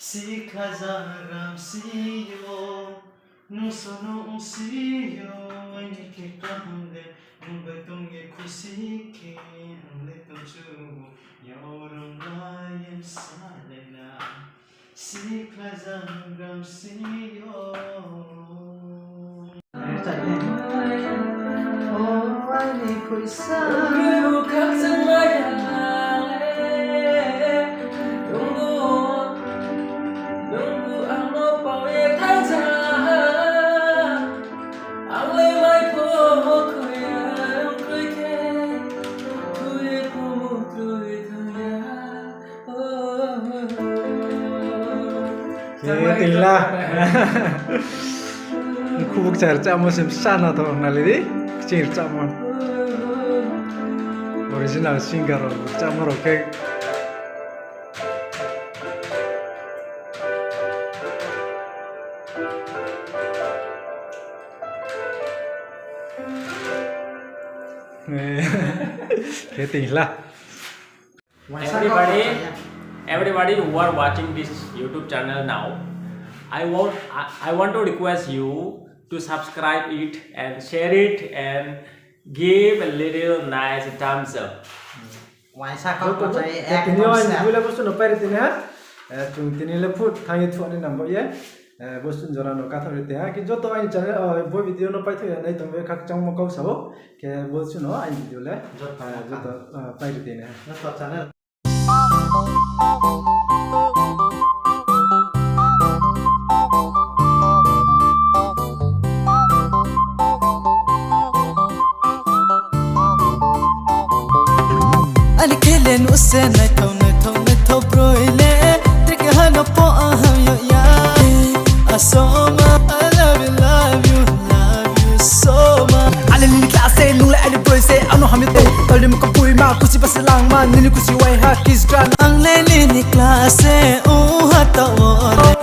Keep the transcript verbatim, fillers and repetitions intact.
Sikhlaja gram si yo, nung so nung si yo, aini khe kaham le, nung bai tong ye khusi khe, ang le tong chu, yaorong la ye sa le na. Sikhlaja gram si yo. Khe tini la. Khubuk char rchamo se bsa naithok nai le di. Kching rchamo. Original singer rok rchamo rok khe. Khe tini la. Everybody, everybody who are watching this YouTube channel now, I want, I, I want to request you to subscribe it and share it and give a little nice thumbs up. Waisa kau pachai ek tini yo aini thumbs up. Buila bostu no pairi tini ha. Eh, chung tini le phut thang ye thuh ni nang bo ye. Bo suh jora no kathaoh ri tong ha, khe joto aini channel, bo video no paithoh ya nai tong be khakchangmo kau sa ou, khe bo suh no aini video le joto, joto pairi tong nai. Aini khe le nuh se naithao, naithao, naithao broi le. Tre keha no pho ang ham yag ya. Asoma, I love you, love you, love you so much. Ale nini class se, nung le aini broi se, ano hamya tong. Tali mkha buima, khusi ba se langma, nini khusi waiha kiss gra. Ang le nini class se, ong ha taoh wo le.